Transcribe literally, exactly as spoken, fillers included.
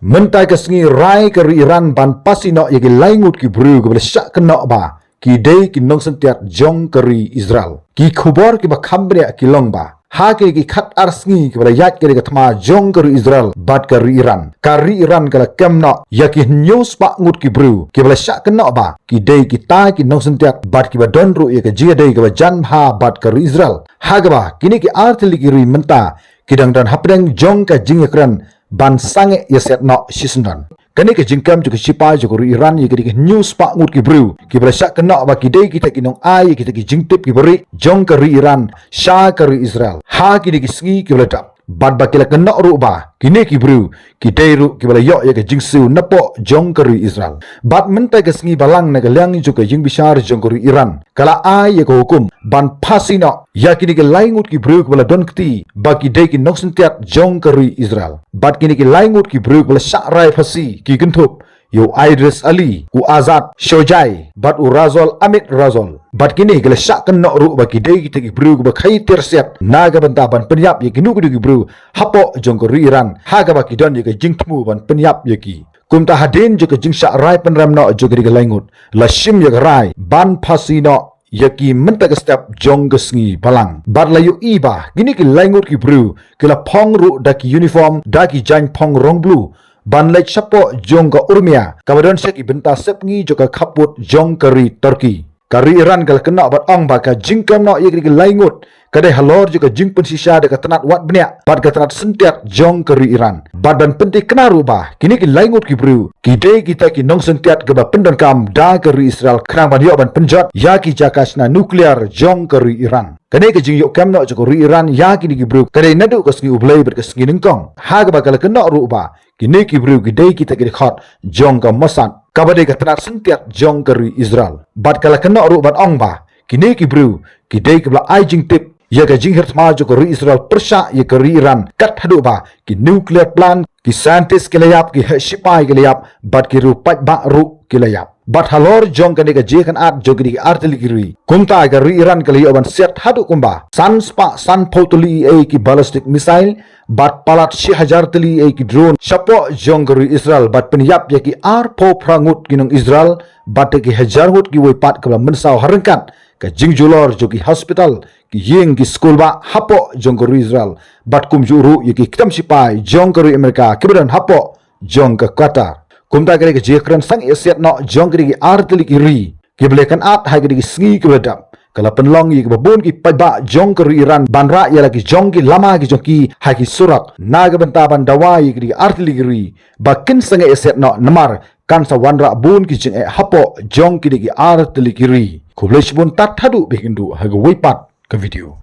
Mynta ka sngi rai ka ri Iran ban phasi noh ïa ki lai ngut ki briew kiba la shah kynnoh ba ki dei ki nongsyntiat jong ka ri Israel. Ki khubor kiba kham bniah ki long ba ha kine ki khat ar sngi kiba la ïaid ka dei ka thma jong ka ri Israel bad ka ri Iran, ka ri Iran ka la kem noh ïa ki hynñiew spah ngut ki briew kiba la shah kynnoh ba ki dei kita ki nongsyntiat bad kiba don ruh ïa ka jingïadei kaba jan bha bad ka ri Israel. Ha kaba kine ki artylli ki ri mynta ki dang don hapdeng jong ka jingïakren ban sangeh ïasiat noh shisyndon. Kane ka jingkem jong ka shipai jong ka ri Iran ïa kine ki hynñiew spah ngut ki briew kiba la shah kynnoh ba ki dei kita ki nongai ïa kita ki jingtip kiba rieh jong ka ri Iran sha ka ri Israel ha kine ki sngi kiba la dap. Bad ba ki la kynnoh ruh ba kine ki briew ki dei ruh kiba la ïoh ïa ka jingsiew napoh jong ka ri Israel. Bad mynta ka sngi balang na ka liang jong ka ïingbishar jong ka ri Iran ka la ai ïa ka hukum ban phasi noh ïa kine ki lai ngut ki briew kiba la don kti ba ki dei ki nongsyntiat jong ka ri Israel. Bad kine ki lai ngut ki briew kiba la shah rai phasi ki kynthup ïa u Idris Ali, u Azad Shojai bad u Razol Amit Razol. Bad kine ki la shah kynnoh ruh ba ki dei kita ki briew kiba khaïi tiar siat na ka bynta ban pynïap ïa kino kino ki briew hapoh jong ka ri Iran ha kaba ki don ïa ka jingthmu ban pynïap ïa ki. Kumta hadien jong ka jingshah rai pynrem noh jong kine ki lai ngut la shim ïa ka rai ban phasi noh ïa ki mynta ka step jong ka sngi balang. Bad la ïohi ba kine ki lai ngut ki briew ki la phong ruh da ki uniform, da ki jaiñ phong rong blue ban leit shapoh jong ka Urmia kaba don sha ki bynta sepngi jong ka khappud jong ka ri Turkey. Ka ri Iran ka la kynnoh bad ong ba ka jingkem noh ïa kine ki lai ngut ka dei halor jong ka jingpynshisha da ka tnat wad bniah bad ka tnat syntiat jong ka ri Iran. Bad ban pynthikna ruh ba kine ki lai ngut ki briew ki dei kita ki nongsyntiat kiba pyndonkam da ka ri Israel khnang ban ïoh ban pynjot ïa ki jaka shna nuklear jong ka ri Iran. Kane ka jingïoh kem noh jong ka ri Iran ïa kine ki briew ka dei naduh ka sngi U Blei bad ka sngi nyngkong ha kaba ka la kynnoh ruh ba kine ki briew ki dei kita ki dkhot jong ka Mossad kaba dei ka tnat syntiat jong ka ri Israel. Bad ka la kynnoh ruh ban ong ba kine ki briew ki dei kiba la ai jingtip ïa ka jinghir thma jong ka ri Israel pyrshah ïa ka ri Iran kat haduh ba ki nuclear plant, ki scientist ki la ïap, ki heh shipai ki la ïap bad ki riew paidbah ruh ki la ïap. Bad halor jong kane ka jingïakynad jong kine ki artylli ki ri, kumta ka ri Iran ka la ïoh ban siat haduh kumba san spah sanphew tylli ei ei ki ballistic missile bad palat shi hajar tylli ei ei ki drone shapoh jong ka ri Israel bad pynïap ïa ki arphew phra ngut ki nong Israel bad ki hajar ngut kiwei pat kiba la mynsaw ha ryngkat ka jingjulor jong ki hospital, ki ïing, ki skul bah hapoh jong ka ri Israel bad kumjuh ruh ïa ki kyrdan shipai jong ka ri Amerika kiba don hapoh jong ka Qatar. Kumta ka dei ka jingïakren sangeh ïasiat noh jong kine ki artylli ki ri kiba la ïakynad ha kine ki sngi kiba la dap ka la pynlong ïa kiba bun ki paidbah jong ka ri Iran ban rah ïa la ki jong ki lama ki jong ki ha ki surok na ka bynta ban dawa ïa kine ki artylli ki ri ba kin sangeh ïasiat noh namar kan sa wanrah bun ki jingeh hapoh jong kine ki artylli ki ri. Khublei shibun, tad haduh ba kin ïakynduh ha kawei pat ka video.